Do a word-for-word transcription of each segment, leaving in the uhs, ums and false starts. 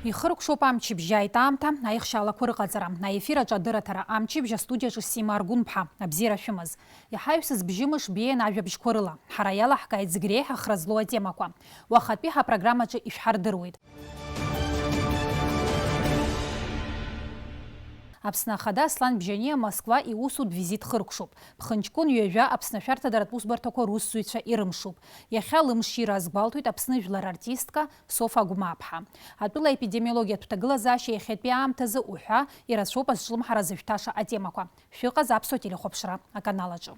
Ихыркәшоуп амчыбжьы аит аамҭа, аихшьаалақәа рыҟаҵара. Аефир аҿы адырраҭара амчыбжь астудиаҿы Сима Аргәынԥҳа. Абзиара шәымаз. Иҳаҩсыз бжьымш биеин ажәабжьқәа рыла. Ҳара иалаҳкааит зегь реиҳа хра злоу атемақәа. Уахатәи ҳапрограммаҿы ишәҳардыруеит. Аԥсны Ахада Аслан Бжьаниа Москва иусутә визит хыркәшоуп. Ԥхынҷкәын ҩажәа Аԥсны ашәарҭадаратә усбарҭақәа русзуҩцәа ирымшуп. Иахьа лымшира азгәалҭоит Аԥсны жәлар артистка Софа Агәмааԥҳа. Атәыла епидемиологиатә ҭагылазаашьа иахьатәи аамҭазы уҳәа ирацәоуп азҿлымҳара зышәҭаша атемақәа. Шәыҟаз Аԥсуа телехәаԥшра аканал аҿы.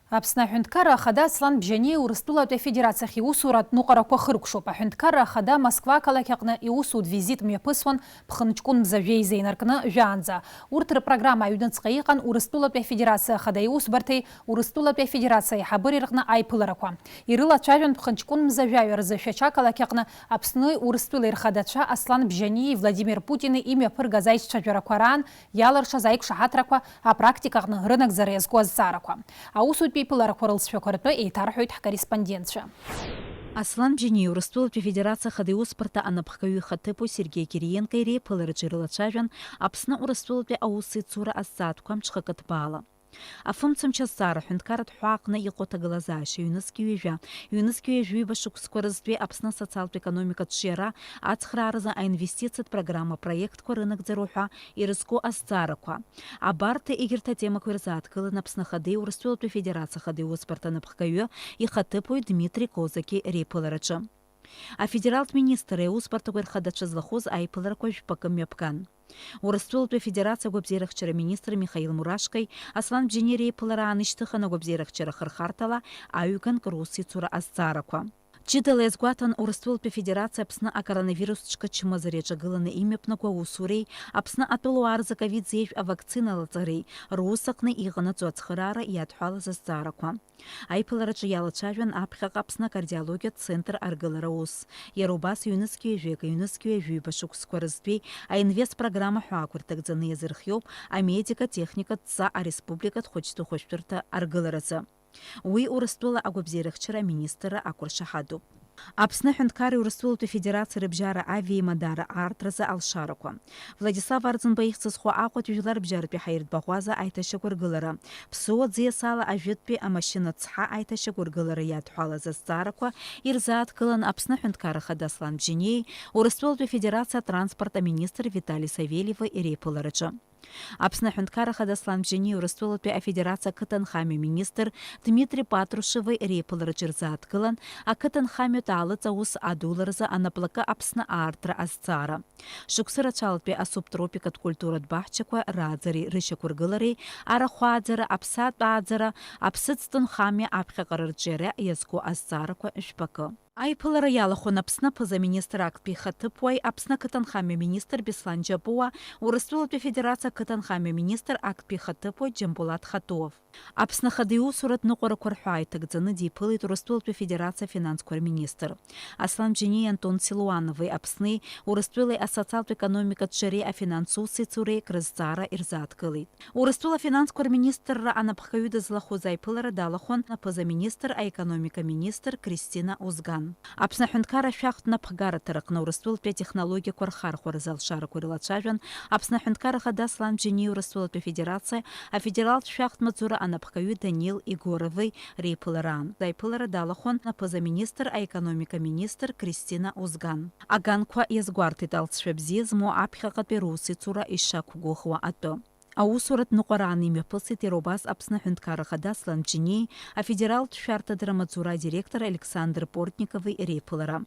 Аԥсны Аҳәынҭқарра Ахада Аслан Бжьаниа Урыстәылатәи Афедерациахь иусуратә ныҟәарақәа хыркәшоуп. Аҳәынҭқарра Ахада Москва ақалақь аҟны иусутә визит мҩаԥысуан ԥхынҷкәын мза жәеиза инаркны жәаанӡа. Урҭ рпрограмма аҩныҵҟа иҟан Урыстәылатәи Афедерациа Ахада Иусбарҭеи Урыстәылатәи Афедерациа аиҳабыреи рҟны аиԥыларақәа. Ирылацәажәон ԥхынҷкәын мза жәаҩа рзы Шәача ақалақь аҟны Аԥсни Урыстәылеи рхадацәа Аслан Бжьаниеи Владимир Путини имҩаԥыргаз аиҿцәажәарақәа раан иалыршаз аиқәшаҳаҭрақәа апрактика аҟны рынагӡара иазку азҵаарақәа. Аусутә еиԥыларақәа рылҵшәақәа ртәы еиҭарҳәоит ҳкорреспондентцәа. Аслан Бжьаниеи Урыстәылатәи Афедерациа Ахада Иусбарҭа анапхгаҩы ихаҭыԥуаҩ Сергеи Кириенко иреиԥылараҿы ирылацәажәан Аԥсны Урыстәылатәи аусеицура азҵаатәқәа мҽхакы ҭбаала. Афымцамч азҵаара аҳәынҭқарратә ҳәаа аҟны иҟоу аҭагылазаашьа ҩнызқь ҩажәа, ҩнызқь ҩажәиба шықәсқәа рызтәи Аԥсны асоциалтә економикатә ҿиара ацхрааразы аинвестициатә программа проектқәа рынагӡароуп ҳәа ирызку азҵаарақәа. Абарҭ егьырҭ атемақәа ирзааҭгылан Аԥсны Ахадеи Урыстәылатәи Афедерациа Ахадеи Усбарҭа анапхгаҩы ихаҭыԥуаҩ Дмитри Козаки реиԥылараҿы. Афедералтә министр аусбарҭақәа рхадацәа злахәыз аиԥыларақәа жәпакы мҩаԥган. Урыстәылатәи Афедерациа агәабзиарахьчара министр Михаил Мурашкеи Аслан Бжьаниа реиԥылара аанышьҭыхын агәабзиарахьчара ахырхарҭала аҩганк русеицура азҵаарақәа. Ҷыдала иазгәаҭан Урыстәылатәи Афедерациа Аԥсны акоронавирус ҿкы чмазара иаҿагыланы имҩаԥнаго аусуреи Аԥсны атәылауаа рзы ковид зеижә авакцина алаҵареи рус аҟны иҟанаҵо ацхыраара иадҳәалаз азҵаарақәа. Аиԥылараҿы иалацәажәан аԥхьаҟа Аԥсны акардиологиатә центр аргылара аус. Иара убас ҩнызқь ҩажәи акы, ҩнызқь ҩажәи ҩба шықәсқәа рызтәи аинвест программа ҳәаақәа рҭагӡаны иазырхиоуп амедика-техникатә ҵа ареспубликатә хәыҷтәы хәышәтәырҭа аргыларазы. Уи Урыстәыла агәабзиарахьчара аминистрра ақәыршаҳаҭуп. Аԥсны аҳәынҭқарреи Урыстәылатәи Афедерациеи рыбжьара авиеимадара аартразы алшарақәа. Владислав Арӡынба ихьӡ зху Аҟәатәи жәлар рыбжьаратәи ҳаиртә баӷәаза аиҭашьақәыргылара. Ԥсуа ӡиасала ажәытәтәи амашьына цҳа аиҭашьақәыргылара иадҳәалаз азҵаарақәа ирзааҭгылан Аԥсны аҳәынҭқарра Ахада Аслан Бжьаниеи Урыстәылатәи Афедерациа атранспорт аминистр Витали Савельеви иреиԥылараҿы. Аԥсны аҳәынҭқарра Ахада Аслан Бжьаниеи Урыстәылатәи Афедерациа ақыҭанхамҩа министр Дмитри Патрушеви реиԥылараҿы ирзааҭгылан ақыҭанхамҩатә аалыҵ аус адуларазы анаплакы Аԥсны аартра азҵаара. Шықәсы рацәалатәи асубтропикатә культуратә баҳчақәа рааӡареи рышьақәыргылареи, арахә ааӡара, аԥсаатә ааӡара, аԥсыӡтәы нхамҩа аԥхьаҟара рҿиара иазку азҵаарақәа жәпакы. Аиԥылара иалахәын Аԥсны аԥыза-министр актәи ихаҭыԥуаҩ, Аԥсны ақыҭанхамҩа министр Беслан Џьапуа, Урыстәылатәи Афедерациа ақыҭанхамҩа министр актәи ихаҭыԥуаҩ Џьамбулаҭ Хатуов. Аԥсны Ахада иусуратә ныҟәарақәа рҳәаа иҭагӡаны диԥылеит Урыстәылатәи Афедерациа афинансқәа рминистр. Аслан Бжьаниеи Антон Силуанови Аԥсни Урыстәылеи асоциалтә економикатә ҿиареи афинанс усеицуреи акрызҵаара ирзааҭгылеит. Урыстәыла афинансқәа рминистрра анапхгаҩы дызлахәыз аиԥылара далахәын аԥыза-министр, аекономика министр Кристина Узган. Аԥсны аҳәынҭқарра ашәахтә напхгараҭара аҟны Урыстәылатәи атехнологиақәа рхархәаразы алшарақәа ирылацәажәан Аԥсны аҳәынҭқарра Ахада Аслан Бжьаниеи Урыстәылатәи Афедерациа афедералтә шәахтә маҵзура анапхгаҩы Данил Егорови реиԥылараан. Аиԥылара далахәын аԥыза-министр, аекономика министр Кристина Узган. Аганқәа иазгәарҭеит алҵшәа бзиа змоу аԥхьаҟатәи русеицура ишақәгәыӷуа атәы. Аусуратә ныҟәараан имҩаԥысит иара убас Аԥсны аҳәынҭқарра Ахада Аслан Бжьаниеи афедералтә шәарҭадара амаҵзура адиректор Александр Портникови реиԥылара.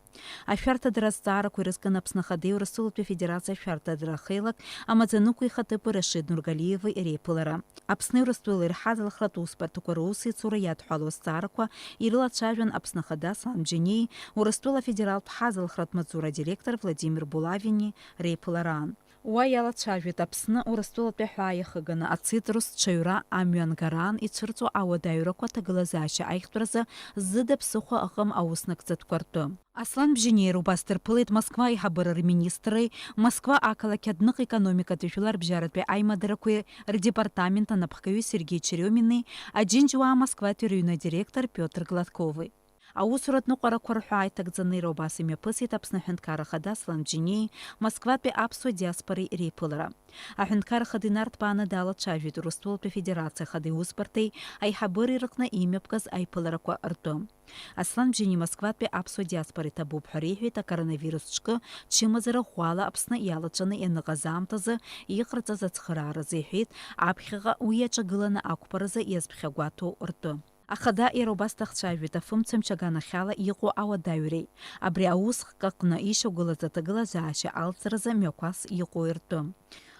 Ашәарҭадара азҵаарақәа ирызкын Аԥсны Ахадеи Урыстәылатәи Афедерациа ашәарҭадара ахеилак амаӡаныҟәгаҩ ихаҭыԥуаҩ Рашид Нургалиеви реиԥылара. Аԥсни Урыстәылеи рҳазалхратә усбарҭақәа русеицура иадҳәалоу азҵаарақәа ирылацәажәон Аԥсны Ахада Аслан Бжьаниеи Урыстәыла афедералтә ҳазалхратә маҵзура адиректор Владимир Булавини реиԥылараан. Уа иалацәажәеит Аԥсны Урыстәылатәи аҳәаа иахыганы ацитрус ҽаҩра амҩангараан ицәырҵуа ауадаҩрақәа аҭагылазаашьа аихтәразы зыда ԥсыхәа ыҟам ауснагӡатәқәа ртәы. Аслан Бжьаниеи убас дырԥылеит Москва аиҳабыра рминистри, Москва ақалақь адәныҟа економикатәи жәларбжьаратәи аимадарақәеи рдепартамент анапхгаҩы Сергеи Черемини, Аџьынџьуаа Москватәи рыҩны адиректор Пиотр Гладкови. Аусуратә ныҟәарақәа рҳәаа иҭагӡаны иара убас имҩаԥысит Аԥсны Аҳәынҭқарра Ахада Аслан Бжьаниеи Москватәи аԥсуа диаспореи реиԥылара. Аҳәынҭқарра Ахада инарҭбааны далацәажәеит Урыстәылатәи Афедерациа Ахада иусбарҭеи аиҳабыреи рыҟны имҩаԥгаз аиԥыларақәа ртәы. Аслан Бжьаниа Москватәи аԥсуа диаспора иҭабуп ҳәа реиҳәеит акоронавирус ҿкы чымазара ӷәӷәала Аԥсны иалаҵәаны ианыҟаз аамҭазы иҟарҵаз ацхырааразы, иҳәеит, аԥхьаҟа уи иаҿагыланы ақәԥаразы иазԥхьагәаҭоу ртәы. Ахада иара убас дахцәажәеит афымцамч аганахьала иҟоу ауадаҩреи, абри аусхк аҟны ишьақәгылаз аҭагылазаашьа алҵразы мҩақәас иҟоу ртәы.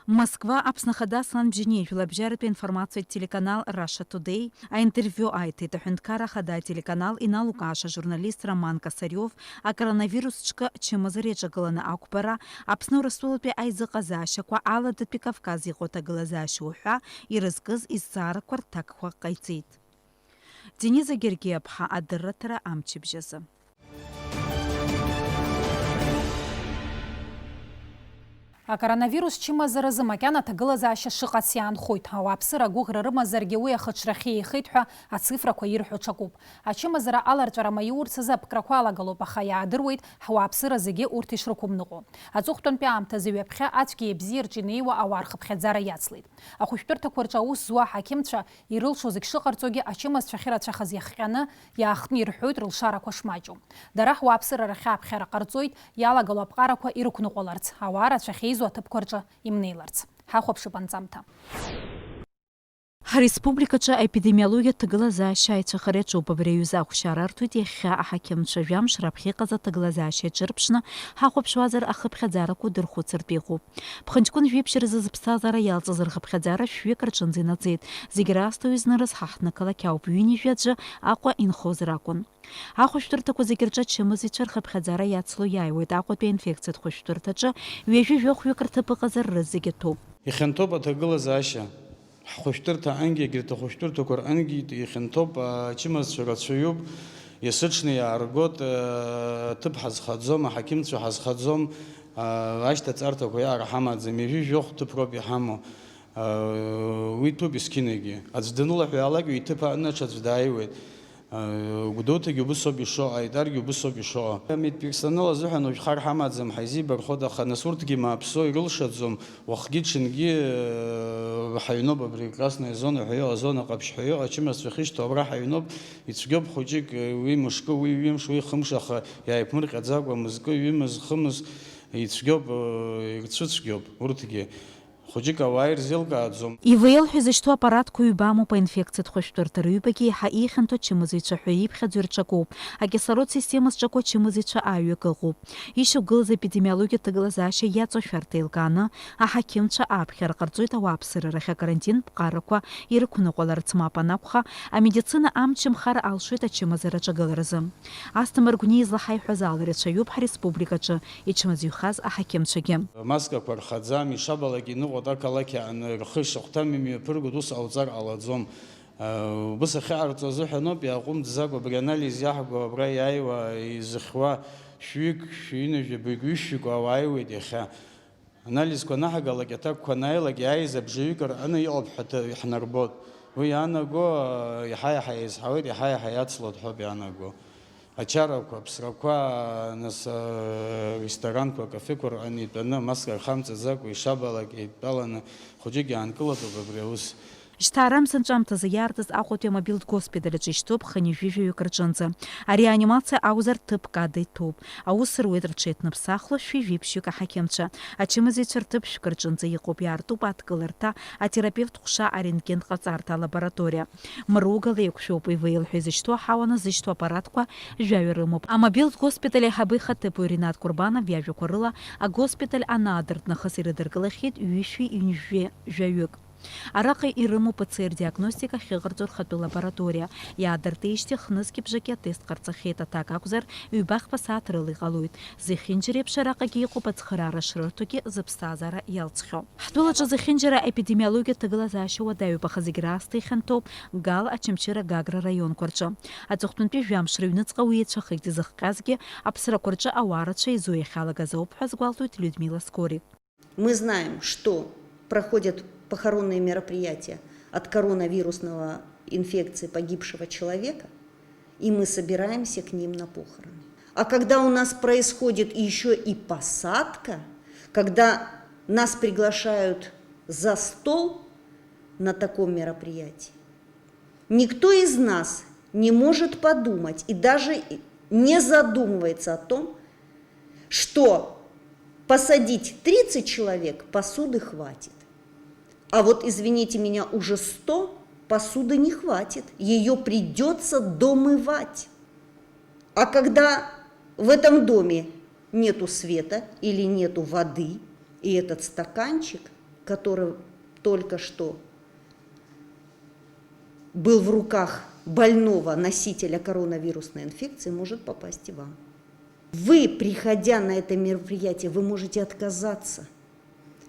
Москва, Аԥсны Ахада Аслан Бжьаниа жәлабжьаратәи информациатә телеканал Russia Today аинтервиу ааиҭеит аҳәынҭқарра Ахада ателеканал иналукааша ажурналист Роман Косарев, акоронавирус ҿкы ачымазара иаҿагыланы ақәбара, Аԥсны Урыстәылатәи аизыҟазаашьақәа, Аладатәи Кавказ иҟоу аҭагылазаашьа уҳәа ирызкыз изҵаарақәа рҭакқәа ҟаиҵеит. Дениза Гергиаԥҳа, адырраҭара амчыбжь азы. Акоронавирус чымазаразы макьана аҭагылазаашьа шыҟац иаанхоит. Ауааԥсыра агәыӷра рымазаргьы уи ахыҽрахьы еихеит ҳәа ацифрақәа ирҳәо ҽакуп. Ачымазара аларҵәара маиурц азы аԥкрақәа алагалоуп, аха иаадыруеит ҳауааԥсыра зегьы урҭ ишрықәымныҟәо. Аҵыхәтәантәи аамҭазы ҩаԥхьа ацәгьеи абзиеи рҿы инеиуа ауаа рхыԥхьаӡара иацлеит. Ахәышәтәырҭақәа рҿы аус зуа аҳақьымцәа ирылшо зегь шыҟарҵогьы ачымазцәа ахьырацәахаз иахҟьаны иаахтны ирҳәоит рылшарақәа шмаҷу. Дара ҳуааԥсыра рахь ааԥхьара ҟарҵоит, иалагало аԥҟарақәа ирықәныҟәаларц, ауаа рацәа ахьеизо аҭыԥқәа рҿы имнеиларц. Ҳахәаԥшып анҵамҭа. Ҳреспубликаҿы аепидемиологиатә ҭагылазаашьа аицәыхареи аҿуп. Абри аҩыза ахәшьара арҭоит иахьа аҳақьымцәа. Жәамш раԥхьа иҟаз аҭагылазаашьа аҿырԥшны ҳахәаԥшуазар, ахыԥхьаӡарақәа дырхәыцыртә иҟоуп. Ԥхынҷкәын жәибжь рзы зыԥсҭазаара иалҵыз рхыԥхьаӡара шәҩык рҿынӡа инаӡеит. Зегь раасҭа уи зны рызҳа ҳнықалақь ауп, ҩынҩажәа аӡәы Аҟәа инхозар акәын. Ахәышәтәырҭақәа зегьы рҿы ачымазаҩцәа рхыԥхьаӡара иацло иааиуеит. Аҟәатәи аинфекциатә хәышәтәырҭаҿы ҩажәи жәохәҩык рҭыԥ ыҟазар, рызегь аҭоуп. Ихьанҭоуп аҭагылазаашьа. Ҳхәышәтәырҭаҟынгьы, егьырҭ ахәышәтәырҭақәа рҟынгьы ихьанҭоуп, ачымазцәа рацәаҩуп, есыҽны иааргоит, аҭыԥ ҳазхаӡом, аҳақьымцәа ҳазхаӡом, ашьҭаҵарҭақәа иаара ҳамаӡам, ҩажәи жәохә ҭыԥ роуп иҳамоу. Уи ҭәуп есқьынагьы. Аӡә данылаҳәа иаалак, ҩ-иҭыԥ аҟны ҽаӡә дааиуеит. Гәдоуҭагьы убыс ауп ишыҟоу, Аитаргьы убыс ауп ишыҟоу. Медперсонал азыҳәан уажә хар ҳамаӡам, ҳаизибархоит, аха нас урҭгьы мааԥсо ирылшаӡом, уахгьы-ҽынгьы ҳаҩноуп абри Красная зона ҳәа иҟоу, азона ҟаԥшь ҳәа иҟоу, ачымазцәа ахьышьҭоу абра ҳаҩноуп, ицәгьоуп хәыҷык, уи мышкы, уи ҩымш, уи хымш, аха иааиԥмырҟьаӡакәа мызкы, ҩымыз, хымыз ицәгьоуп, ирцәыцәгьоуп урҭгьы. Хәыҷык ауаа ирзеилкааӡом. ИВЛ ҳәа изышьҭоу аппаратқәа ҩба амоуп аинфекциатә хәышәтәырҭа, рыҩбагьы еиҳа ихьанҭоу ачымазаҩцәа ҳәа иԥхьаӡо ирҿакуп. Акислород система зҿаку ачымазаҩцәа ааҩык ыҟоуп. Ишьақәгылаз аепидемиологиатә ҭагылазаашьа иаҵоу ашәарҭа еилкааны, аҳақьымцәа ааԥхьара ҟарҵоит ауааԥсыра рахь акарантин ԥҟарақәа ирықәныҟәаларц, мап анакәха, амедицина амчымхар алшоит ачымазара аҿагыларазы. Асҭамыр Гәниа излаҳаиҳәаз ала, ирацәаҩуп ҳреспубликаҿы ичмазаҩхаз аҳақьымцәагьы. Маскақәа рхаӡам, ишабалак иныҟәоит ақалақь аҟны, рхы ишахәҭам имҩаԥыргоит, ус ҟауҵар ҟалаӡом. Убыс ахьыҟарҵо азыҳәаноуп, иааҟәымҵӡакәа абри анализ иаҳго абра иааиуа, изыхьуа шәҩык, шәҩынҩажәабаҩык, ҩышәҩык ауаа ааиуеит иахьа. Анализқәа анаҳгалак, аҭакқәа анааилак, иааиз абжаҩык рҟны иҟоуп ҳәа ҭа-, иаҳнарбоит. Уи иаанаго, иаҳа-иаҳа еизҳауеит, иаҳа-иаҳа иацлоит ҳәоуп иаанаго. Ачарақәа, аԥсрақәа, нас, ресторанқәа, акафеқәа рҟны итәаны, маска рхамҵаӡакәа, ишабалак еидтәаланы, хәыҷык иаанкылатәуп абри аус. Жьҭаарамза анҵәамҭазы иаартыз Аҟәатәи амобилтә госпиталь аҿы ишьҭоуп хынҩажәи жәаҩык рҿынӡа. Ареанимациа акәзар ҭыԥк ада иҭәуп. Аус руеит рҽеиҭныԥсахло шәи жәиԥшьҩык аҳақьымцәа. Ачымазаҩцәа рҭыԥ шәкы рҿынӡа иҟоуп, иаартуп адкыларҭа, атерапевт ҟәша, арентген ҟаҵарҭа, алабораториа. Мругала еиқәшәоуп, ИВЛ ҳәа изышьҭоу аҳауа назышьҭуа аппаратқәа жәаҩа рымоуп. Амобилтә госпиталь аиҳабы ихаҭыԥуаҩ Ринат Курбанов иажәақәа рыла, агоспиталь анаадырт нахыс ирыдыркылахьеит ҩышәи ҩынҩажәи жәаҩык. Араҟа ирымоуп П Ц Р диагностика ахьыҟарҵо рхатәы лабораториа. Иаадыртижьҭеи хнызқьи бжаки атест ҟарҵахьеит, аҭак акәзар, ҩба-хԥа сааҭ рыла иҟалоит. Зехьынџьара еиԥш араҟагьы иҟоуп ацхыраара шрырҭогьы зыԥсҭазаара иалҵхьоу. Ҳтәылаҿы зехьынџьара аепидемиологиатә ҭагылазаашьа уадаҩуп, аха зегь раасҭа ихьанҭоуп Гал, Очамчыра, Гагра раионқәа рҿы. Аҵыхәтәантәи жәамш рыҩныҵҟа уи еицәахеит, изыхҟьазгьы аԥсрақәа рҿы ауаа рацәа изу иахьалагаз ауп ҳәа азгәалҭоит Людмила Скорик. Мы знаем, что проходят похоронные мероприятия от коронавирусного инфекции погибшего человека, И мы собираемся к ним на похороны. А когда у нас происходит еще и посадка, когда нас приглашают за стол на таком мероприятии, никто из нас не может подумать и даже не задумывается о том, что посадить тридцать человек посуды хватит. А вот, извините меня, уже сто посуды не хватит. Ее придется домывать. А когда в этом доме нету света или нету воды, и этот стаканчик, который только что был в руках больного носителя коронавирусной инфекции, может попасть и вам. Вы, приходя на это мероприятие, вы можете отказаться.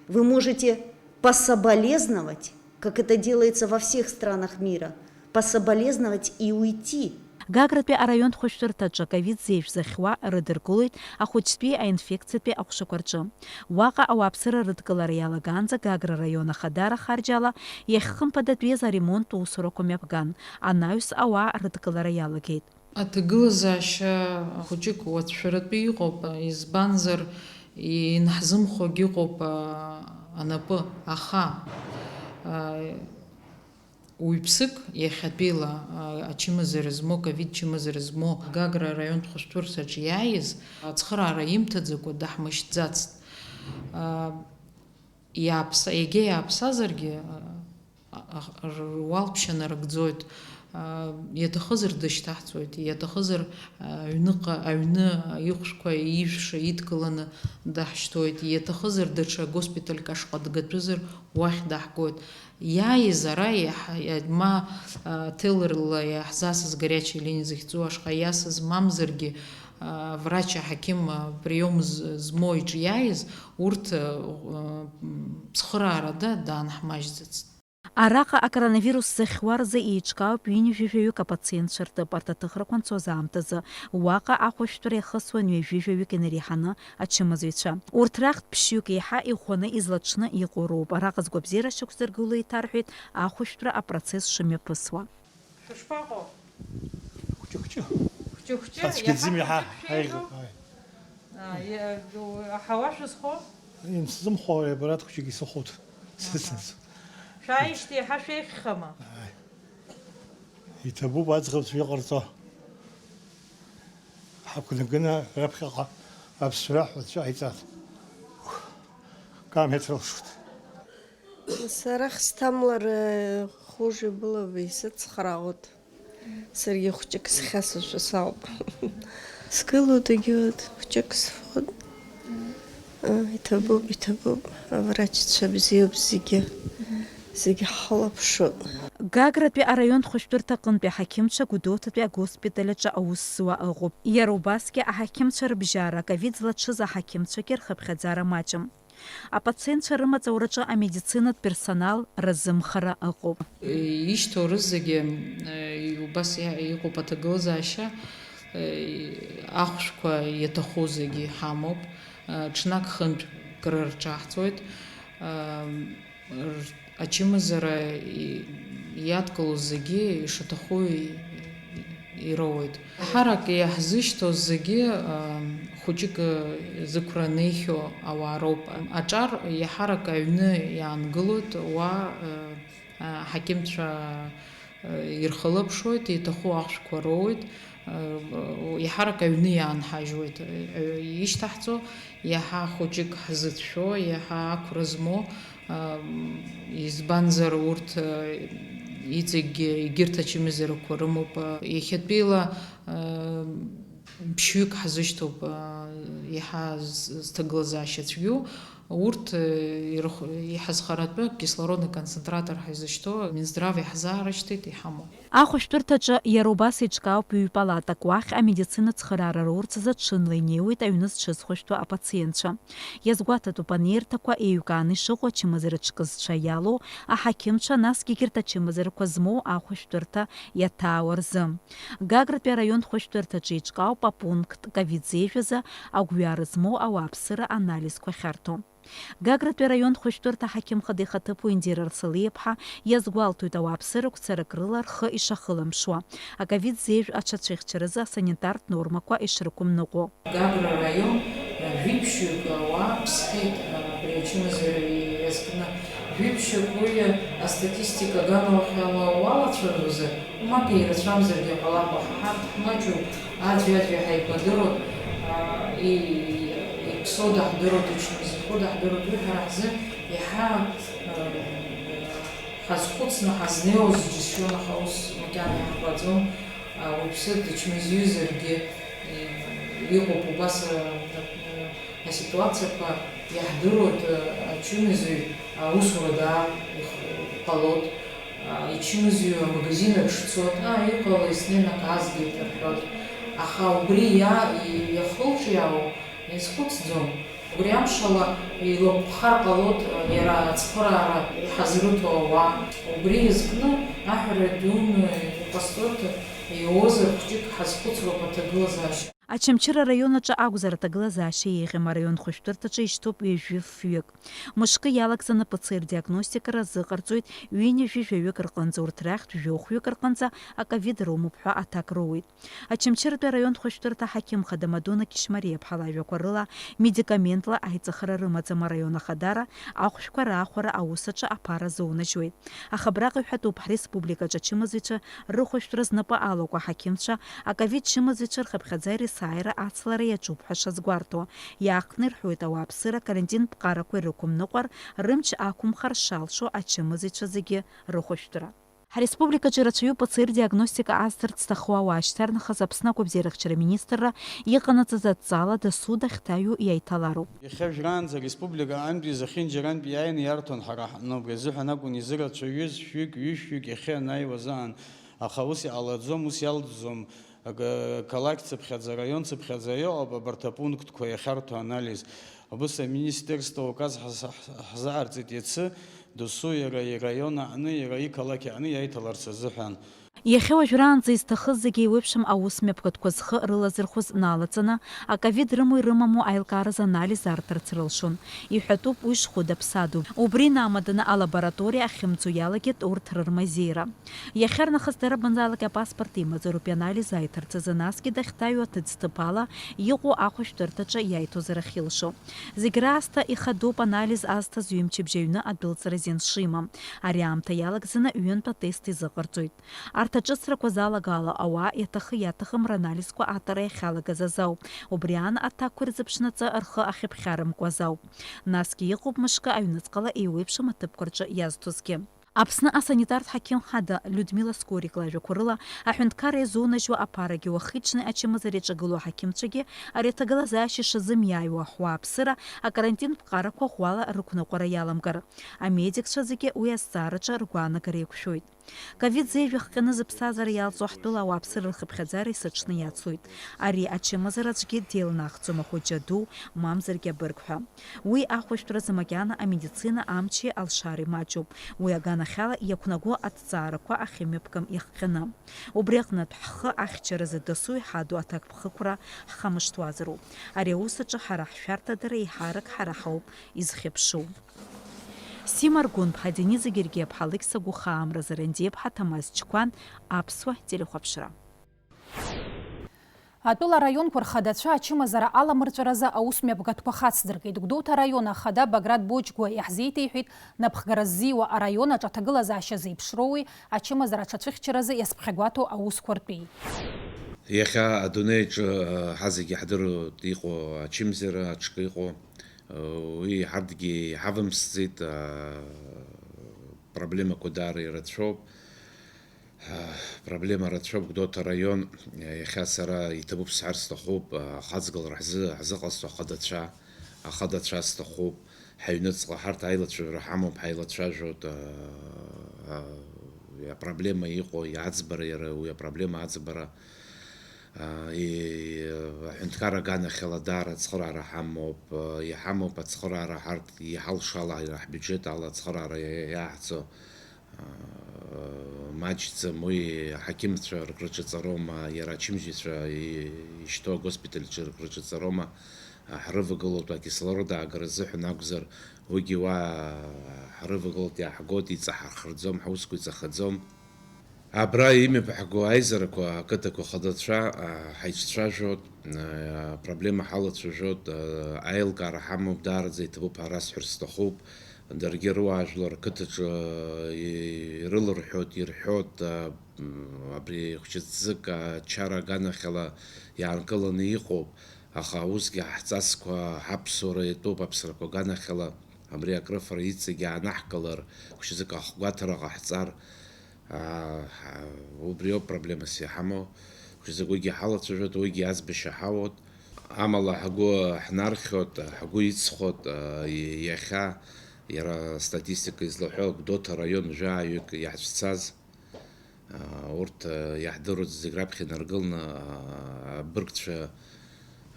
Вы можете пособолезновать, как это делается во всех странах мира, пособолезновать и уйти. Гагратәи араионтә хәышәтәырҭаҿы ковид зеижә зыхьуа рыдыркылоит ахәыҷтәи аинфекциатәи аҟәшақәа рҿы. Уаҟа ауааԥсыра рыдкылара иалагаанӡа Гагра араион ахадара харџьала иахьхымԥадатәиаз аремонттә усурақәа мҩаԥган, анаҩс ауаа рыдкылара иалагеит. Аҭагылазаашьа хәыҷык уацәшәаратәы иҟоуп, избанзар, инҳзымхогь ыҟоуп анапы, аха уаҩԥсык иахьатәиала ачымазара змоу, ковид чымазара змоу Гагра араионтә хәышәтәырҭаҿ иааиз ацхыраара имҭаӡакәа даҳмышьҭӡацт. Иааԥса-, егьа иааԥсазаргьы, а, а, р-, руалԥшьа нарыгӡоит, а, иаҭахызар дышьҭаҳҵоит, иаҭахызар, а, аҩныҟа, аҩны ихәшәқәа, ижәша идкыланы даҳшьҭоит, иаҭахызар даҽа госпитальк ашҟа дгатәызар, уахь даҳгоит. Иааиз ара иаҳ-, иа-, ма, а, ҭелрла иаҳзасыз горячая линия захьӡу ашҟа иасыз, мамзаргьы, а, врач аҳақьым, а, приом з-, змоу иҿы иааиз, урҭ, а, м, цхыраарада даанҳмажьӡацт. Араҟа акоронавирус зыхьуа рзы еиҿкаауп ҩынҩажәаҩык апациентцәа рҭыԥ, арҭ аҭыхрақәа анцоз аамҭазы. Уаҟа ахәышәтәра иахысуан ҩажәи жәаҩык инареиҳаны ачымазаҩцәа. Урҭ рахьтә ԥшьҩык еиҳа иӷәӷәаны излаҽны иҟоу роуп. Араҟа згәабзиара шьақәзыргыло еиҭарҳәеит ахәышәтәра апроцесс шымҩаԥысуа. Шәышԥаҟоу? Хәҷы-хәҷы. Хәҷы-хәҷы, Ацәгьаӡым иаҳа иаҳа хәҷы-хәҷы шәеиԥшу? ааигәа, ааи. А, иа-, ду-, аҳауа шәызхоу? Имсзымхо абарҭ хәҷык исыхәоит. Сыцыз. Шәааижьҭеи иаҳа шәеиӷьхама? Иҭабуп аӡӷабцәа иҟарҵо. Ҳақәнаганы раԥхьаҟа аԥсра ҳәа цәаиҵас. Камеҭра лшут. Сара хсҭамлар хуже было бы, исыцхраауеит. Саргьы хәҷык схьасашәа сауп. Сгылоит егьиуеит, хәҷык сфоит. Иҭабуп, иҭабуп, аврачцәа бзиоуп зегьы, зегьы ҳхылаԥшуеит. Гагратәи араионтә хәышәтәырҭа аҟынтәи аҳақьымцәа Гәдоуҭатәи агоспиталь аҿы аус зуа ыҟоуп. Иара убасгьы аҳақьымцәа рыбжьара, ковид злаҽыз аҳақьымцәагьы рхыԥхьаӡара маҷым. Апациентцәа рымаҵураҿы амедицинатә персонал разымхара ыҟоуп. Ишьҭоу рызегьы убас иа-, иҟоуп аҭагылазаашьа, ахәшәқәа иаҭаху зегьы иҳамоуп, ҽнак-хынтә кыр рҿаҳҵоит, р-, ачымазара и-, иадкылоу зегьы ишаҭаху и-, ироуеит. Ҳарак иаҳзышьҭоу зегьы, хәыҷык зықәра неихьоу ауаа роуп. Аҿар иаҳарак аҩны иаангылоит, уа, ҳақьымцәа ирхылаԥшуеит, иаҭаху ахәшәқәа роуеит, иаҳарак аҩны иаанҳажьуеит. Ишьҭаҳҵо иаҳа хәыҷык ҳзыцәшәо, иаҳа ақәра змоу, избанзар урҭ иҵегь егьырҭ ачымазарақәа рымоуп. Иахьатәиала ԥшьҩык ҳзышьҭоуп, иаҳа з-, зҭагылазаашьа цәгьоу. Урҭ ирх-, иҳазхаратәы акислородный концентратор ҳаизышьҭоу Минздрав иаҳзаарышьҭит, иҳамоуп. Ахәышәтәырҭаҿы иара убас еиҿкаауп ҩ-палатак, уахь амедицина цхыраара роурц азы ҽынла инеиуеит аҩны зҽызхәышәтәу апациентцәа. Иазгәаҭатәуп анеирҭақәа еиҩкааны ишыҟоу ачымазара ҿкызцәа иалоу аҳақьымцәа, насгьы егьырҭ ачымазарақәа змоу ахәышәтәырҭа иаҭаауа рзы. Гагратәи араионтә хәышәтәырҭаҿы еиҿкаауп апункт ковид зеижә азы агәҩара змоу ауааԥсыра анализқәа ахьарҭо. Гагратәи араион хәышәтәырҭа аҳақьым хада ихаҭыԥуаҩ Индира Арсалиаԥҳа иазгәалҭоит, ауааԥсыра гәцарак рыла рхы ишахылымԥшуа, аковид зеижә аҽацәыхьчаразы асанитартә нормақәа ишрықәымныҟәо. Гагра араион, э, жәиԥшьҩык ауаа ԥсхьеит, э, абри ачымазара иазкны. Жәиԥшьҩык уи, э, астатистика аганахьала уалацәажәозар, мап ирацәамзаргьы ҟалап, аха ҳарҭ ҳмаҷуп, аӡәи-аӡәи ҳаибадыруеит, а, и-, иԥсоу даҳдыруеит, ичмазаҩхо даҳдыруеит, уи ҳара ҳзы иаҳа, э, ҳазхәыцны ҳазнеиуаз џьысшьон, аха ус макьана иаҳбаӡом, а, уаҩԥсы дычмазаҩызаргьы, э, иҟоуп убас, э, э, аситуациақәа, иаҳдыруеит, э, ачымазаҩ аусура даар их-, ҟалоит. А, ичымазаҩу амагазин аҿы дцоит, а, иҟалеи, снеины акы аазгеит рҳәоит. Аха убри иа-, и-, иахылҿиаау иазхәыцӡом. Убри амшала илакәхар ҟалоит, а, иара ацхыраара иҳазрыҭо ауаа. Убри иазкны аҳәара дуны иҟасҵоит, иоуазар хәҷык ҳазхәыцроуп аҭагылазаашьа. Очамчыра араион аҿы акәзар, аҭагылазаашьа еиӷьым, араион хәышәтәырҭаҿы ишьҭоуп ҩажәи фҩык. Мышкы иалагӡаны П Ц Р диагностикара азыҟарҵоит ҩынҩажәи жәаҩык рҟынӡа, урҭ рахьтә жәохәҩык рҟынӡа аковид рымоуп ҳәа аҭак роуеит. Очамчыратәи араион хәышәтәырҭа аҳақьым хада Мадона Кишмариаԥҳа лажәақәа рыла, медикаментла аиҵахара рымаӡам араион ахадара ахәшәқәа раахәара аус аҿы аԥара зоунажьуеит. Аха абраҟа иҳәатәуп, ҳреспубликаҿы ачымазаҩцәа рыхәышәтәра знапы алоуп аҳақьымцәа, аковид чымазаҩцәа рхыԥхьаӡара есааира ацлара иаҿуп ҳәа шазгәарҭо. Иаахтны ирҳәоит ауааԥсыра акарантин ԥҟарақәа ирықәымныҟәар, рымч ақәымхар шалшо ачымазаҩцәа зегьы рыхәышәтәра. Ҳреспубликаҿы ирацәаҩуп П Ц Р диагностика азҭарц зҭаху ауаа шьҭарнахыс Аԥсны агәабзиарахьчара министрра иҟанаҵаз адҵала дасу дахьҭаҩу иаиҭалароуп. Иахьа жәраанӡа ареспублика аҟынтәи зехьынџьарантәи иааины иарҭон ҳара ҳаҟны, убри азыҳәан акәын изырацәаҩыз шәҩык, ҩышәҩык иахьа ианааиуаз аан, аха ус иҟалаӡом, ус иалҵӡом. Ак-, қалақь цыԥхьаӡа, араион цыԥхьаӡа иҟоуп абарҭ апунктқәа иахьарҭо анализ. Убыс аминистерство указ ҳаз-, ҳзааирҵеит иацы, досу иара ираион аҟны, иара иқалақь аҟны иаиҭаларц азыҳәан. Иахьа уажәраанӡа изҭахыз зегьы еиуеиԥшым аус мҩаԥгатәқәа зхы рылазырхәыз налаҵаны, аковид рымоу ирымаму аилкааразы анализ арҭарц рылшон. Иҳәатәуп уи шхәыда-ԥсаду. Убри инамаданы алабораториа ахьымӡо иалагеит урҭ рырмазеира. Иахьарнахыс дара бынзаалак апаспорт имазароуп ианализ аиҭарц азы, насгьы дахьҭаҩу аҭыӡҭыԥ ала иҟоу ахәышәтәырҭаҿы иаиҭозар ахьылшо. Зегь раасҭа ихадоуп анализ азҭаз ҩымчыбжьа аҩны адәылҵра азин шимам. Ари аамҭа иалагӡаны ҩынтә атест изыҟарҵоит. Арҭ аҿыцрақәа залагало ауаа иаҭахы-иаҭахым ранализқәа атара иахьалагаз азы ауп. Убри аан аҭакқәа ирзыԥшнаҵы рхы ахьыԥхьарымкуаз ауп. Насгьы иҟоуп мышкы аҩныҵҟала еиуеиԥшым аҭыԥқәа рҿы иазҭозгьы. Аԥсны асанитартә ҳақьым хада Людмила Скорик лажәақәа рыла, аҳәынҭқарра иазунажьуа аԥарагьы уахи-ҽни ачымазара иаҿагылоу аҳақьымцәагьы ари аҭагылазаашьа шазымиааиуа, ҳуааԥсыра акарантин ԥҟарақәа ӷәӷәала рықәныҟәара иаламгар, амедикцәа зегьы уи азҵаараҿы ргәаанагара еиқәшәоит. Ковид зеижә ахҟьаны зыԥсҭазаара иалҵуа ҳтәыла ауааԥсыра рхыԥхьаӡара есыҽны иацлоит. Ари ачымазара аӡәгьы деилнахӡом, ахәыҷы аду, мамзаргьы абырг ҳәа. Уи ахәышәтәразы макьана амедицина амчи алшареи маҷуп. Уи аганахьала иақәнаго аҭҵаарақәа ахьымҩаԥгам иахҟьаны. Убри аҟнытә, ҳхы ахьчаразы дасу иҳаду аҭакԥхықәра ҳхамышҭуазароуп. Ари аус аҿы ҳара ҳшәарҭадара еиҳарак ҳара ҳауп изхьыԥшу. Сима Аргәынԥҳа, Денис Гергиаԥҳа, Алықьса Гәыхаа, Амра Зарандиаԥҳа, Ҭамаз Чқәан, Аԥсуа телехәаԥшра. Атәыла араионқәа рхадацәа ачымазара аламырҵәаразы аус мҩаԥгатәқәа хацдыркит. Гәдоуҭа араион ахада Баграт Боџьгәа иаҳзеиҭеиҳәеит, напхгара ззиуа араион аҿы аҭагылазаашьа зеиԥшроуи ачымазара аҽацәыхьчаразы иазԥхьагәаҭоу аусқәа ртәеи. Иахьа адунеи аҿы, ҳа зегьы ҳдыруеит, иҟоу ачымазара аҽкы иҟоу, уи ҳарҭгьы иҳавымсӡеит, проблемақәа даара ирацәоуп. Проблема рацәоуп Гәдоуҭа араион. Иахьа сара иҭабуп сҳәар сҭахуп, ахаҵгылара ҳзы-, ҳзыҟазҵо ахадацәа, ахадацәа сҭахуп. Ҳаҩныҵҟа ҳарҭ аилацәажәара ҳамоуп, ҳаилацәажәоит, а, а, апроблема иҟоу, иаӡбара, иара уи апроблема аӡбара. А, и-, аҳәынҭқарра аганахьала даара ацхыраара ҳамоуп, а, иҳамоуп ацхыраара ҳарҭ иҳалшала, иара ҳбиуџьет ала ацхыраара иа-, иа-, иаҳҵо. Маҷӡам уи, аҳақьымцәа рыкраҿыҵароума, иара ачымазаҩцәа ишьҭоу агоспитальҿы рыкраҿыҵароума, ҳрывагылоит, акислород аагара азыҳәан акәзар, уигьы уа ҳрывагылоит, иааҳгоит, иҵаҳархаӡом, ҳусқәа иҵахаӡом. Абра имҩаԥаҳго аизарақәа ақыҭақәа ахадацәа, а, ҳаицәцәажәоит, а, апроблема ҳалацәажәоит, а, аилкаара ҳамоуп, даараӡа иҭабуп ҳәа расҳәар сҭахуп. Даргьы руаажәлар ақыҭаҿы, а, ирылырҳәоит, ирҳәоит, а, м, абри хәҷыӡӡык ачара аганахьала иаанкыланы иҟоуп, аха усгьы ҳҵасқәа ҳаԥсуара иатәуп аԥсрақәа аганахьала, абри акрыфара иҵегь аанаҳкылар, хәҷыӡык ахгәаҭара ҟаҳҵар, Аа, ҳа-, убриоуп проблемас иҳамоу. Хәҷы-закәыгьы ҳалацәажәоит, уигьы аӡбашьа ҳауоит. Амала ҳгәы ҳнархьуеит, ҳгәы иҵхоит, а, и-, иахьа иара астатистика излаҳәо Гәдоуҭа араион жәаҩык иаҳцәцаз, а, урҭ, а, иаҳдыруеит зегь раԥхьа инаргыланы, а, абыргцәа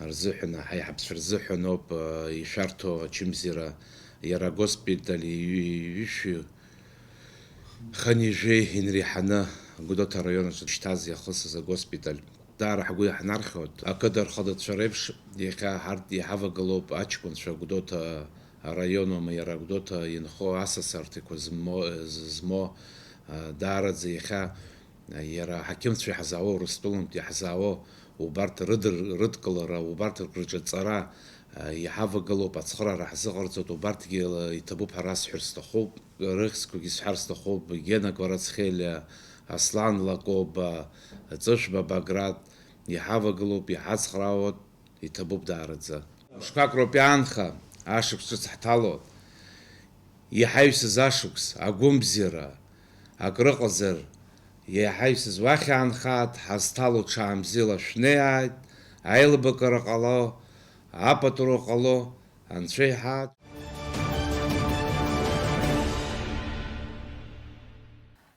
рзыҳәан, аҳаиҳабцәа рзыҳәан ауп, а, ишәарҭоу ачымзира, иара агоспиталь иҩ-, иҩышәи Хынҩажәи инреиҳаны Гәдоуҭа араион аҿы дышьҭаз иахысыз агоспиталь. Даара ҳгәы иаҳнархьуеит. Ақыҭа рхадацәа реиԥш, иахьа ҳарҭ иҳавагылоуп аҷкәынцәа Гәдоуҭа араион, уама иара Гәдоуҭа инхо асасарҭақәа змоу, зызмоу, даараӡа иахьа иара аҳақьымцәа иаҳзаауа, Урыстәылантә иаҳзаауа, убарҭ рыдыр-, рыдкылара, убарҭ рҿаҵара, иҳавагылоуп, ацхыраара ҳзыҟарҵоит, убарҭгьы иҭабуп ҳәа расҳәар сҭахуп. Рыхьӡқәагьы сҳәар сҭахуп, Гена Кварацхелиа, Аслан Лакоба, Ҵышәба Баграт, иҳавагылоуп, иҳацхраауеит, иҭабуп даараӡа. Мшқәак роуп иаанха, ашықәс ҿыц ҳҭало, иҳаҩсыз ашықәс, агәымбзиара, акрыҟазар, иҳаҩсыз уахь иаанхааит, ҳазҭало ҽаамзила шәнеиааит, аилибакара ҟало, апатруа ҟало, Анцәа иҳәаат.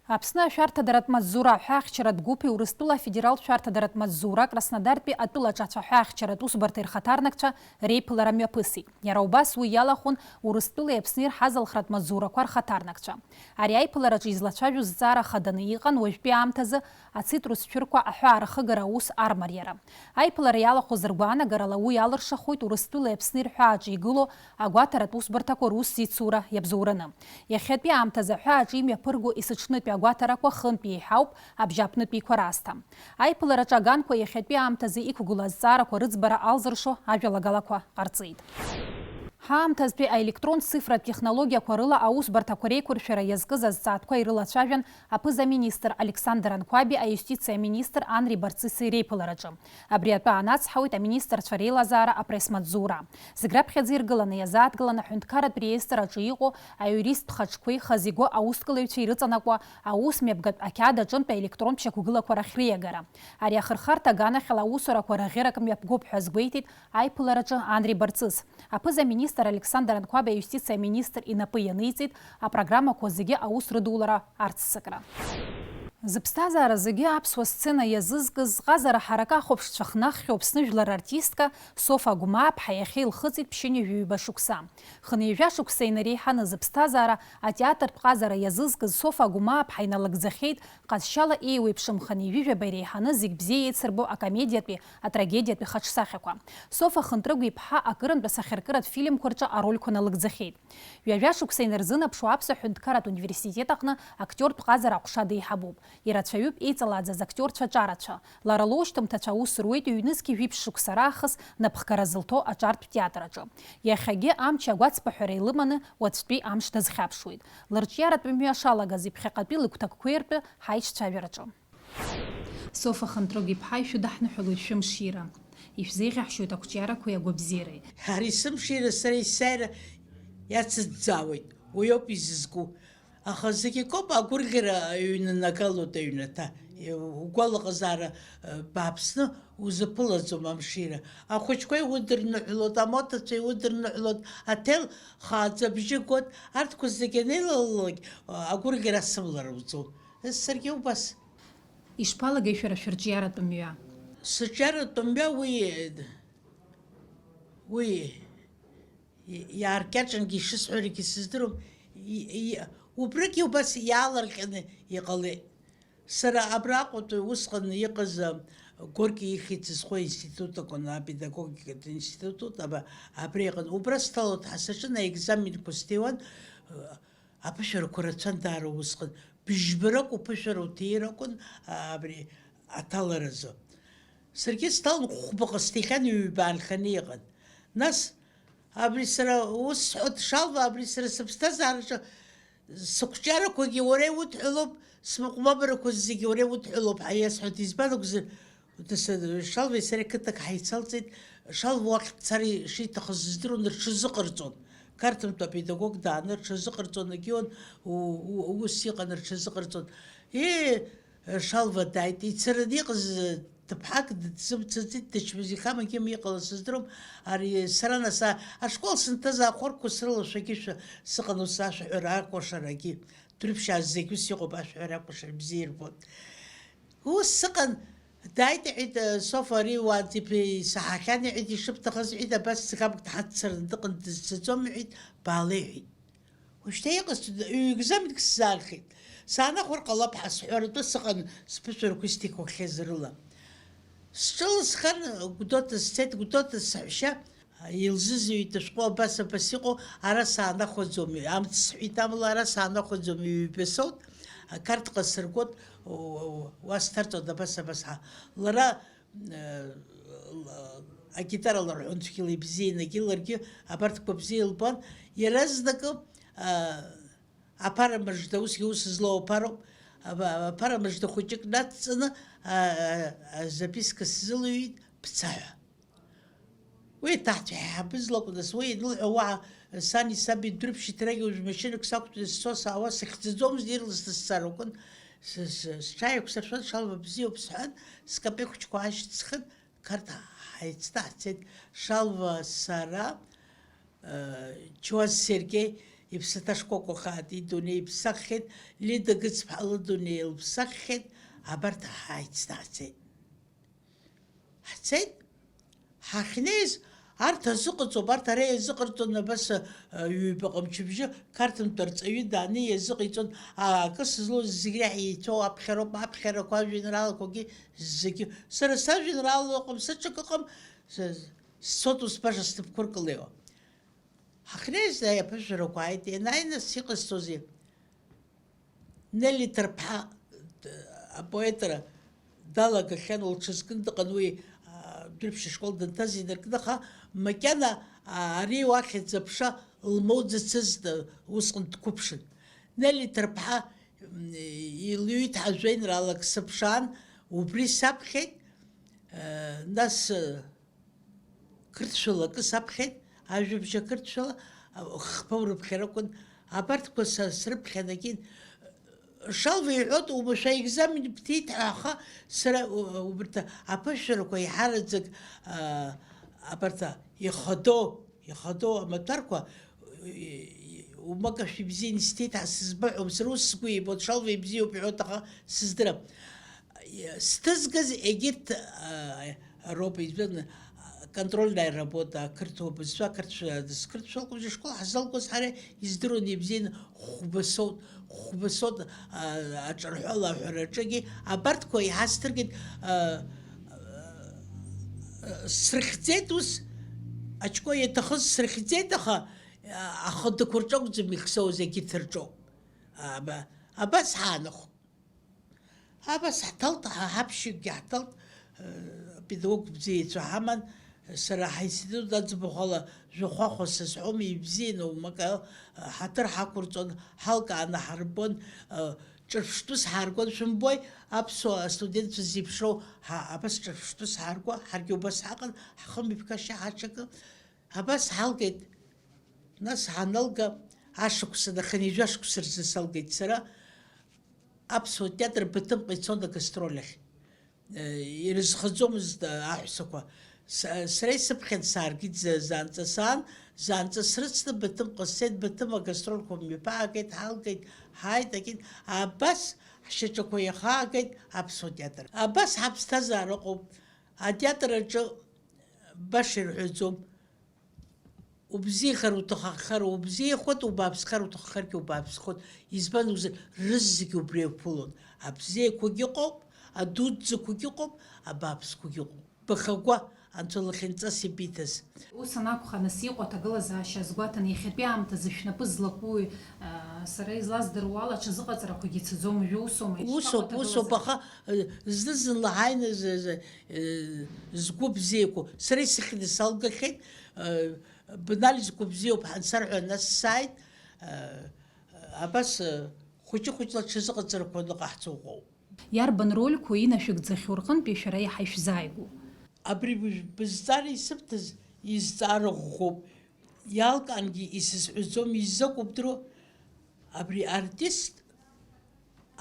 Аԥсны ашәарҭадаратә маҵзура аҳәаахьчаратә гәыԥи Урыстәыла афедералтә шәарҭадаратә маҵзура Краснодартәи атәылаҿацә аҳәаахьчаратә усбарҭеи рхаҭарнакцәа реиԥылара мҩаԥысит. Иара убас уи иалахәын Урыстәылеи Аԥсни рҳазалхратә маҵзурақәа рхаҭарнакцәа. Ари аиԥылараҿы излацәажәоз зҵаара хаданы иҟан уажәтәи аамҭазы ацитрус цәырқәа аҳәаа рхыгара аус армариара. Аиԥылара иалахәыз ргәаанагарала уи алыршахоит Урыстәылеи Аԥсни рҳәааҿы игылоу агәаҭаратә усбарҭақәа русзицура иабзоураны. Иахьатәи аамҭазы аҳәааҿы имҩаԥырго есыҽнытәи агәаҭарақәа хынтә еиҳауп абжьааԥнытәиқәа раасҭа. Аиԥылараҿы аганқәа иахьатәи аамҭазы иқәгылоу азҵаарақәа рыӡбара алзыршо ажәалагалақәа ҟарҵеит. Ҳаамҭазтәи аелектрон цифратә технологиақәа рыла аусбарҭақәа реиқәыршәара иазкыз азҵаатәқәа ирылацәажәан аԥыза-министр Александр Анқәаби аиустициа аминистр Анри Барцыси реиԥылараҿы. Абри атәы аанацҳауеит аминистрцәа реилазаара апресс-маҵзура. Зегь раԥхьаӡа иргыланы иазааҭгылан аҳәынҭқарратә реестр аҿы иҟоу аиуристтә хаҿқәеи хазы игоу аусҭгылаҩцәеи ирыҵанакуа аус мҩаԥгатә ақьаад аҿынтә аелектронтә шьақәгылақәа рахь реиагара. Ари ахырхарҭа аганахьала аусурақәа раӷьырак мҩаԥгоуп ҳәа азгәеиҭеит аиԥылараҿы Анри Барцыц. Аԥыза-министр Александр Анқәаба аиустициа аминистр инапы ианиҵеит апрограммақәа зегьы аус рыдулара арццакра. Зыԥсҭазаара зегьы аԥсуа сцена иазызкыз, ҟазара ҳаракы ахәаԥшцәа хнаххьоу Аԥсны жәлар артистка Софа Гәмааԥҳа иахьа илхыҵит ԥшьынҩажәи ҩба шықәса. Хынҩажәа шықәса инареиҳаны зыԥсҭазаара атеатртә ҟазара иазызкыз Софа Гәмааԥҳа иналагӡахьеит ҟазшьала еиуеиԥшым хынҩажәижәаба иреиҳаны зегь бзиа еицырбо акомедиатәи, атрагедиатәи хаҿсахьақәа. Софа Хынтрыгә-иԥҳа акырынтә асахьаркыратә фильмқәа рҿы арольқәа налыгӡахьеит. Ҩажәа шықәса инарзынаԥшуа аԥсуа ҳәынҭқарратә университет аҟны актиортә ҟазара аҟәша деиҳабуп. Ирацәаҩуп еиҵалааӡаз актиорцәа аҿарацәа. Лара лоушьҭымҭацәа аус руеит ҩнызқьи жәиԥшь шықәса раахыс напхгара зылҭо аҿартә театр аҿы. Иахьагьы амчи агәацԥыҳәареи лыманы уаҵәтәи амш дазхьаԥшуеит. Лырҿиаратә мҩа шалагаз иԥхьаҟатәи лыгәҭакқәеи ртәы ҳаиҿцәажәараҿы. Софа Хынтрыгә-иԥҳа, ишәыдаҳныҳәалоит шәымшира. Ишәзеиӷьаҳшьоит ақәҿиарақәеи агәабзиареи. Ари сымшира сара есааира иацынҵәаауеит, уи ауп изызку. Аха зегь акоуп, агәырӷьара ҩнанагалоит аҩнаҭа. Угәалаҟазаара, э, бааԥсны узаԥылаӡом амшира. Ахәыҷқәа иудырныҳәалоит, амоҭацәа иудырныҳәалоит, аҭел хааӡа абжьы гоит, арҭқәа зегь анеилалалак, э, агәырӷьара асымлар ауӡом. Саргьы убас. Ишԥалагеи шәара шәырҿиаратә мҩа? Сырҿиаратә мҩа уи, уи иааркьаҿынгьы ишысҳәаргьы сыздыруам. И-, и-, убригьы убас иаалырҟьаны иҟалеит. Сара абраҟатәи усҟан иҟаз, а, Горки ихьӡ зху аинститут акәын, апедагогикатә институт, аба-, абри аҟны. Убра сҭалоит ҳәа саҿын, аекзаменқәа сҭиуан, аԥышәарақәа рацәан даара усҟан. Быжьбарак уԥышәара уҭир акәын, абри аҭаларазы. Саргьы сҭалон, хәбаҟа сҭихьан, ҩба аанханы иҟан. Нас, абри сара ус сҳәоит, Шалва, абри сара сыԥсҭазаараҿы сықәҿиарақәагьы уара иудҳәалоуп, смыҟәмабарақәа зегьы уара иудҳәалоуп ҳәа иасҳәоит. Избан акәзар, Шалвеи сареи қыҭак ҳаицалҵеит. Шалва уахь дцар шиҭахыз здыруан, рҽазыҟарҵон. Қарҭынтә апедагог дааны рҽазыҟарҵон, егьиуан у-, у-, ус иҟан, рҽазыҟарҵон. Е, Шалва дааит, ицараны иҟаз ҭыԥҳак дызымцаӡеит, дычмазаҩхама, егьима иҟалаз сыздырам. Ари сара нас а-, ашкол сынҭаз ахәарқәа срылашәагьы шәа-, сыҟан ус ашәаҳәара акәашарагьы. Дәрыԥшьаа зегь ус иҟоуп, ашәаҳәара акәашара бзиа ирбон. Ус сыҟан, дааит, иҳәеит, Софа, ари уаанӡа иԥ-, исаҳахьан, иҳәеит, ишыбҭахыз, иҳәеит, абас ӡӷабк дҳаццараны дыҟан, дызцаӡом, иҳәеит, баала, иҳәеит. Уажәшьҭа иҟасҵода, ҩ-екзаменк сзаархеит. Саанахәар ҟалап ҳәа сҳәаратәы сыҟан, сԥышәарақәа исҭихуахьаз рыла. Сҿылсхан, Гәдоуҭа сцеит, Гәдоуҭа саҳәшьа илзызҩит ашәҟәы абас, абас иҟоу, ара саанахәаӡом, амц сҳәеит, амала ара саанахәаӡом, ҩба соут, ақарҭҟа сыргоит, уа сҭарҵоит абас, абас ҳа. Лара, э, агитара ларҳәон цәгьала ибзианы, егьи ларгьы абарҭқәа бзиа илбон, иаразнакы, а, аԥара мыжда, усгьы ус злоу аԥароуп, аба-, аԥара мыжда хәыҷык надҵаны, а, а, а, записка сзылҩит, бца ҳәа. Уи аҭаҳцәа ҳаиҳабыз лакәын, нас уи ианылҳәа, уаҳа сани саби Дәрыԥшь иҭрагьы уажә машьынак сақәтәаны сцо саауа сыхьӡаӡомызт, ирласны сцар акәын, с-, с-, сҽааиқәсыршәан, Шалва бзиоуп сҳәан, скапеиқәчқәа аашьҭсхын, Қарҭ ҳаицҭаҳцеит, Шалва, сара, э, Чуаз Сергеи, иԥсы ҭашкәакәахааит, идунеи иԥсаххьеит, Лида Гыцԥҳа лыдунеи лыԥсаххьеит, абарҭ ҳаицҭаҳцеит. Ҳцеит, ҳахьнеиз, арҭ азыҟаҵоуп, арҭ ара иазыҟарҵон, абас, э, ҩбаҟа мчыбжьы Қарҭынтә арҵаҩы дааны иазыҟаиҵон, а, акы сызлоу зегь реиҳа еицәоу аԥхьароуп, аԥхьарақәа, ажәеинраалақәагьы зегьы. Сара сажәеинраала ыҟам, сыҽак ыҟам, с-, сцоит ус баша сҭыԥқәа ркылеиуа. Ҳахьнеиз аԥышәарақәа ааит, ианааи нас иҟасҵозеи? Нели Ҭарԥҳа, д-, апоетра далагахьан, лҽазкны дыҟан уи, а, Дәрыԥшь ашкол данҭаз инаркны, аха макьана, а, ари уахь дзаԥша лмоуӡацызт, усҟан дқәыԥшын. Нели Ҭарԥҳа, м, илҩит ҳажәеинраалак сыԥшаан, убри саԥхьеит, а, нас, а, Қырҭшәала акы саԥхьеит, ажәабжь ақырҭшәала, а, хԥа урыԥхьар акәын, абарҭқәа са срыԥхьан егьин. Шалва иҳәоит, умашәа аекзамен бҭеит ҳәа, аха сара, у-, убарҭ аԥышәарақәа еиҳараӡак, а, абарҭ, а, ихадоу, ихадоу амаҭәарқәа, умакашәа ибзианы исҭеит ҳәа сызбаҳәом, сара ус сгәы еибоит, Шалва ибзиоуп иҳәоит, аха сыздырам. Сҭызгаз егьырҭ, а, роуп, избан, а, контрольная работа, ақырҭуа бызшәа, ақырҭшәа, қырҭшәа акәымзи, ашкол ҳзалгоз ҳара издыруан ибзианы, хәба соут, хәба соут, а, аҿарҳәала аҳәараҿыгьы, абарҭқәа еиҳа сҭыргеит, а, а, срыхьӡеит ус, аҽқәа иаҭахыз срыхьӡеит, аха, а, ахадақәа рҿы акәӡам ихсоу, зегьы ҭырҿоуп. Аба-, абас ҳаанахәт. Абас ҳҭалт, ҳа ҳаԥшьҩыкгьы ҳҭалт, э, педагог бзиа еицәа ҳаман, сара ҳаинститут аӡбахә ала жәахәахәа сызҳәом, ибзианы умака, э, ҳаҭыр ҳақәырҵон, ҳалкааны ҳарбон, э, ҿырԥштәыс ҳааргон, шәымбои, аԥсуа астудентцәа зеиԥшроу, ҳа-, абас ҿырԥштәыс ҳааргон, ҳаргьы убас ҳаҟан, ҳхымҩаԥгашьа ҳаҽакы. Абас ҳалгеит, нас ҳаналга, ашықәса наханы ҩажәа шықәса рзы салгеит сара, аԥсуа театр Баҭымҟа ицон агастроль ахь. Э, ирызхаӡомызт, э, аҳәсақәа. С-, сара исыԥхьан сааргеит за-, заанҵа саан, заанҵа срыцны Баҭымҟа сцеит, Баҭым агастрольқәа мҩаԥаагеит, ҳалгеит, ҳааит, акит, абас ҳшьаҿақәа иахаагеит аԥсуа театр. Абас ҳаԥсҭазаара ыҟоуп. Атеатр аҿы баша ирҳәаӡом. Убзиахар уҭаххар убзиахоит, убааԥсхар уҭаххаргьы убааԥсхоит. Избан акәзар, рызегьы убри иаԥылон. Абзиақәагьы ыҟоуп, Адуӡӡақәагьы ыҟоуп, абааԥсқәагьы ыҟоуп. Бахагәа, Анцәа лахьынҵас ибиҭаз. Ус анакәха, нас иҟоу аҭагылазаашьа азгәаҭаны, иахьатәи аамҭазы шәнапы злаку, а, сара излаздыруа ала, аҽазыҟаҵарақәагьы цаӡом, уажәы усоума? Усоуп, усоуп, аха, э, зны-зынла ҳааины з-, з-, э, згәы бзиақәоу, сара исыхьны салгахьеит, э, Бынали згәы бзиоуп ҳәа ансарҳәа, нас сааит, э, абас, э, хәыҷы-хәыҷла аҽазыҟаҵарақәа ныҟаҳҵо ыҟоуп. Иарбан рольқәоу инашәыгӡахьоу рҟынтәи шәара иаҳа ишәзааигәоу? Абри бызҵаара исыбҭаз изҵаара ӷәӷәоуп. Иалкаангьы исызҳәаӡом, изакәу бдыруа? Абри артист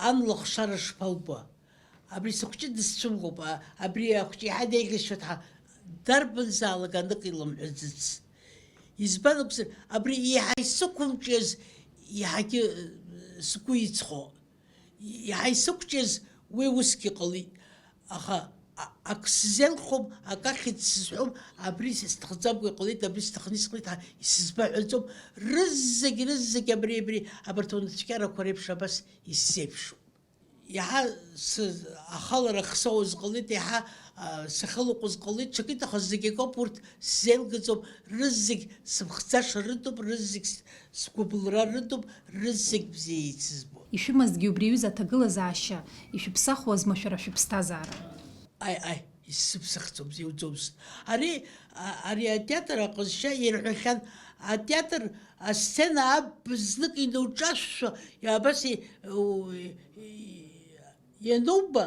ан лыхшара шԥалбо? Абри сыхәҷы дысцәымӷуп, а, абри ахәҷы иаҳа деиӷьасшьоит ҳа, дарбанзаалак анык илымҳәаӡац. Избан акәзар, абри еиҳа исықәымҿиаз, еиҳагьы, э, сгәы иҵхо. Иаҳа исықәҿиаз уи усгьы ҟалеит, аха а-, ак сзеилхом, ак ахьӡ сызҳәом, абри сҭахӡамкәа иҟалеит, абри сҭахны исҟалеит ҳәа исызбаҳәаӡом. Рызегь, рызегь абри, абри, абарҭ унацәкьарақәа реиԥш абас исзеиԥшуп. Иаҳа сы-, ахалара ахсоуз ҟалеит, иаҳа, а, сахьылаҟәыз ҟалеит, ҽакит, аха зегь акоуп, урҭ сзеилгаӡом, рызегь сыԥхӡаша рыдуп, рызегь с-, сгәыбылра рыдуп, рызегь бзиа еицызбо. Ишәымазҭгьы убри аҩыза аҭагылазаашьа, ишәыԥсахуазма шәара шәыԥсҭазаара? Аи, аи, исыԥсахӡом, иуӡомызт. Ари, а, ари атеатр аҟазшьа ирҳәахьан, атеатр асцена аб знык инуҿашәшәа, абас и-, у-, и-, иануба,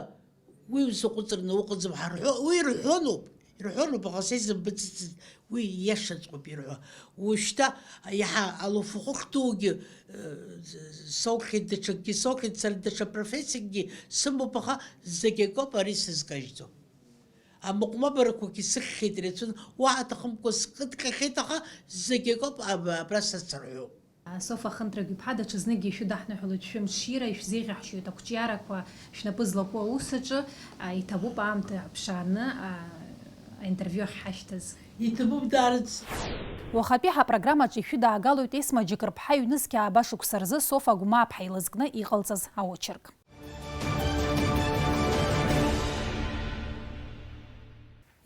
уи узаҟәыҵраны уҟаӡам ҳәа рҳәо-, уи ирҳәоноуп, ирҳәоноуп, аха са исымбыцыцызт, уи ииашаҵәҟьоуп ирҳәо. Уажәшьҭа иаҳа алуфахәы ахьҭоугьы, э, соухьеит, даҽакгьы соухьеит, сара даҽа профессиакгьы сымоуп, аха зегь акоуп, ари сызкажьӡом. Амыҟәмабарақәагьы сыхьхьеит ирацәаны, уаҳа аҭахымкәа скыдҟьахьеит, аха зегь акоуп, аб-, абра сацырҳәуп. Софа Хынтрагә-иԥҳа, даҽазныкгьы ишәыдаҳныҳәалоит шәымш, шәира ишәзеиӷьаҳшьоит ақәҿиарақәа шәнапы злаку аусаҿы, а, иҭабуп аамҭа ԥшааны, а, аинтервиу ахьҳашьҭаз. Иҭабуп даараӡа. Уахатәи ҳапрограммаҿы ишәыдаагалоит Есма Џьыкырԥҳа иҩнызқьи ааба шықәса рзы Софа Гәмааԥҳа илызкны иҟалҵаз аочерк.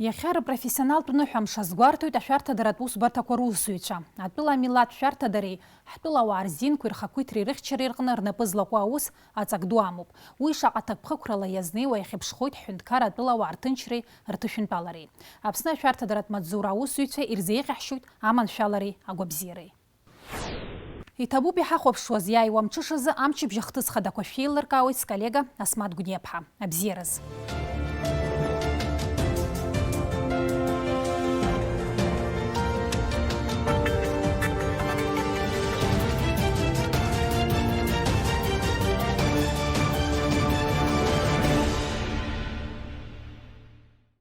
Иахьа рыпрофессионалтә ныҳәамш азгәарҭоит ашәарҭадаратә усбарҭақәа русзуҩцәа. Атәыла амилаҭ шәарҭадареи ҳтәылауаа рзинқәеи рхақәиҭреи рыхьчареи рҟны рнапы злаку аус аҵак ду амоуп. Уи шаҟа ҭакԥхықәрала иазнеиуа иахьыԥшхоит ҳҳәынҭқар атәылауаа рҭынчреи рҭышәынтәалареи. Аԥсны ашәарҭадаратә маҵзура аусзуҩцәа ирзеиӷьаҳшьоит аманшәалареи агәабзиареи. Иҭабуп иҳахәаԥшуаз, иааиуа амҽышазы амчыбжь ахҭыс хадақәа шәеилыркаауеит сколлега Асмаҭ Гәниаԥҳа. Абзиараз!